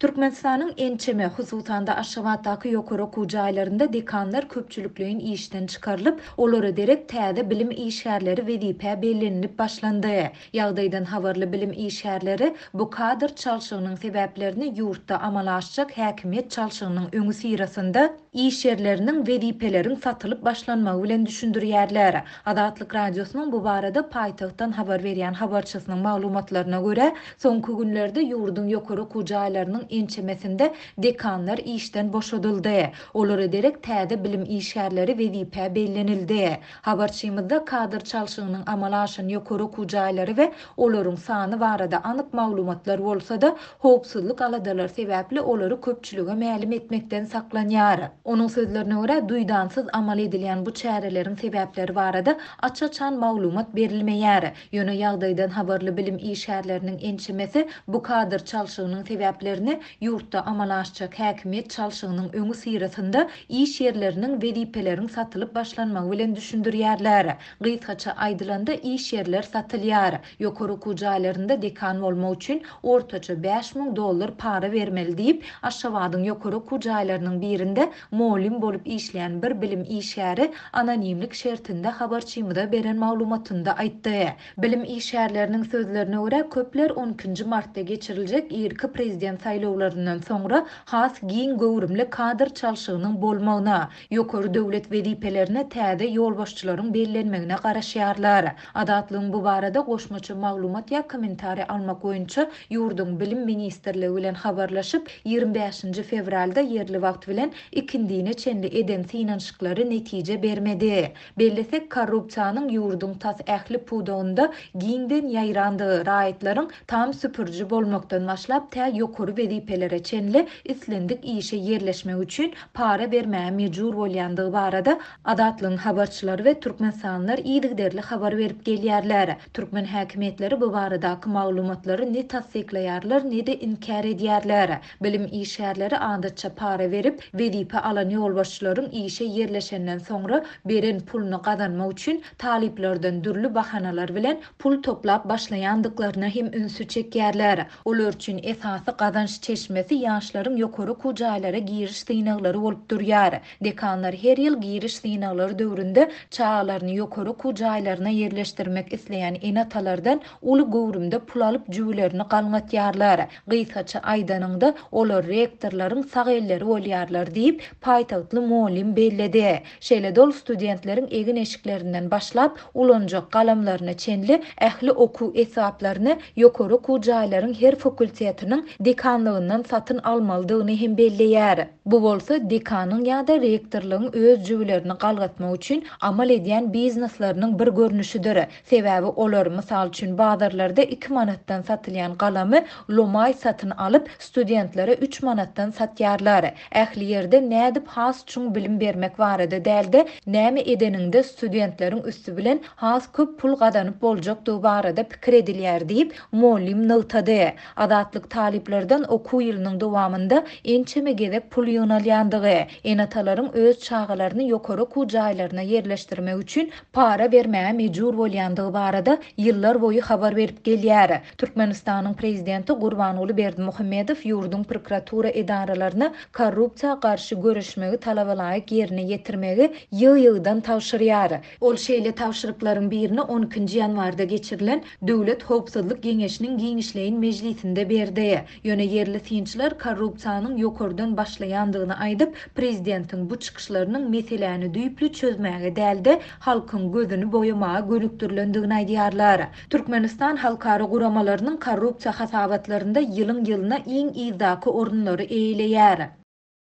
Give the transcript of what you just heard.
Türkmenistanyň ençeme, hususan-da Aşgabatdaky ýokary okuw jaýlarynda dekanlar köpçülikleýin işden çykarylyp, olara derek täze bilim işgärleri wezipä bellenilip başlandy. Ýagdaýdan habarly bilim işgärleri bu kadr çalşygynyň sebäplerini ýurtda amala aşjak häkimiýet çalşygynyň öňüsyrasynda iş ýerleriniň, wezipeleriň satylyp başlanmagy bilen düşündirýärler. Azatlyk Radiosynyň bu barada paýtagtdan habar berýän habarçysynyň maglumatlaryna görä, soňky günlerde ýurduň ýokary okuw jaýlarynyň ençemesinde dekanlar işden boşadyldy. Olara derek täze bilim işgärleri wezipä bellenildi. Habarçymyzda kadr çalşygynyň amala aşan ýokary okuw jaýlary we olaryň sany barada anyk maglumatlar bolsa-da, howpsuzlyk aladalary sebäpli olary köpçülige mälim etmekden saklanýar. Onuň sözlerine görä, duýdansyz amal edilýän bu çäreleriň sebäpleri barada aç-açan maglumat berilmeýär. Ýöne ýagdaýdan habarly bilim işgärleriniň ençemesi bu kadr çalşygynyň sebäplerini ýurtda amala aşjak häkimiýet çalşygynyň öňüsyrasynda iş ýerleriniň, wezipeleriň satylyp başlanmagy bilen düşündirýärler. Gysgaça aýdylanda, iş ýerler satylýar. Ýokary okuw jaýlarynda dekan bolmak üçin ortaça 5000 dollar para bermeli diýip, Aşgabadyň ýokary okuw jaýlarynyň birinde mugallym bolup işleýän bir bilim işgäri anonimlik şertinde habarçymyza beren maglumatynda aýtdy. Bilim işgärleriniň sözlerine görä, köpler on ikinji martda geçiriljek irki prezident saýlawlaryndan soňra has giň göwrümli kadr çalşygynyň bolmagyna, ýokary döwlet wezipelerine täze ýolbaşçylaryň bellenmegine garaşýarlar. Azatlygyň bu barada goşmaça maglumat ýa kommentariý almak boýunça ýurduň Bilim ministrligi bilen habarlaşyp, 25-nji fewralda ýerli wagt bilen ikindine çenli eden synanyşyklary netije bermedi. Bellesek, korrupsiýanyň ýurduň tas ähli pudagynda giňden ýaýrandygy, raýatlaryň tam süpüriji bolmakdan başlap tä ýokary wezipelere çenli islendik işe ýerleşmek üçin para bermäge mejbur bolýandygy barada Azatlygyň habarçylary we türkmenistanlylar yzygiderli habar berip gelýärler. Türkmen häkimiýetleri bu baradaky maglumatlary ne tassyklaýarlar, ne-de inkär edýärler. Bilim işgärleri adatça para berip, wezipe alan ýolbaşçylaryň işe ýerleşenden soňra beren puluny gazanmak üçin talyplardan dürli bahanalar bilen pul toplap başlaýandyklaryna hem ünsi çekýärler. Olar üçin esasy gazanç çeşmesi ýaşlaryň ýokary okuw jaýlara giriş synaglary bolup durýar. Dekanlar her ýyl giriş synaglary döwründe çagalaryny ýokary okuw jaýlaryna ýerleşdirmek isleýän ene-atalardan uly göwrümde pul alyp jübülerini galňatýarlar. Gysgaça aýdanyňda, olar rektorlaryň sag elleri bolýarlar diýip, paýtagtly mugallym belledi. Şeýle-de ol studentleriň egin-eşiklerinden başlap, ulanjak galamlaryna çenli ähli okuw esbaplaryny ýokary okuw jaýlaryň her fakultetiniň dekanlygyndan satyn almalydygyny hem belleýär. Bu bolsa dekanyň ýa-da rektorlygyň öz jübülerini galgatmak üçin amal edýän biznesleriniň bir görnüşidir. Sebäbi olar, mysal üçin, bazarlarda iki manatdan satylýan galamy lomaý satyn alyp, studentlere üç manatdan satýarlar. Ähli ýerde nädip has çuň bilim bermek barada däl-de, näme edeniňde studentleriň üsti bilen has köp pul gazanyp boljakdygy barada pikir edilýär diýip, mugallym nygtady. Azatlyk talyplardan okuw ýylynyň dowamynda ençeme gezek pul ýygnalýandygy, ene-atalaryň öz çagalaryny ýokary okuw jaýlaryna ýerleşdirmek üçin para bermäge mejbur bolýandygy barada ýyllar boýy habar berip gelýär. Türkmenistanyň prezidenti Gurbanguly Berdimuhamedow ýurduň prokuratura edaralaryna korrupsiýa garşy göreşmegi talabalaýyk ýerine ýetirmegi ýygy-ýygydan tabşyrýar. Ol şeýle tabşyryklaryň birini on ikinji ýanwarda geçirilen Döwlet howpsuzlyk geňeşiniň giňişleýin mejlisinde berdi. Ýöne ýerli synçylar korrupsiýanyň ýokardan başlaýandygyny aýdyp, prezidentiň bu çykyşlarynyň meseläni düýpli çözmäge däl-de, halkyň gözüni boýamaga gönükdirilendigini aýdýarlar. Türkmenistan halkara guramalarynyň korrupsiýa hasabatlarynda ýylyň-ýylyna iň yzdaky orunlary eýeleýär.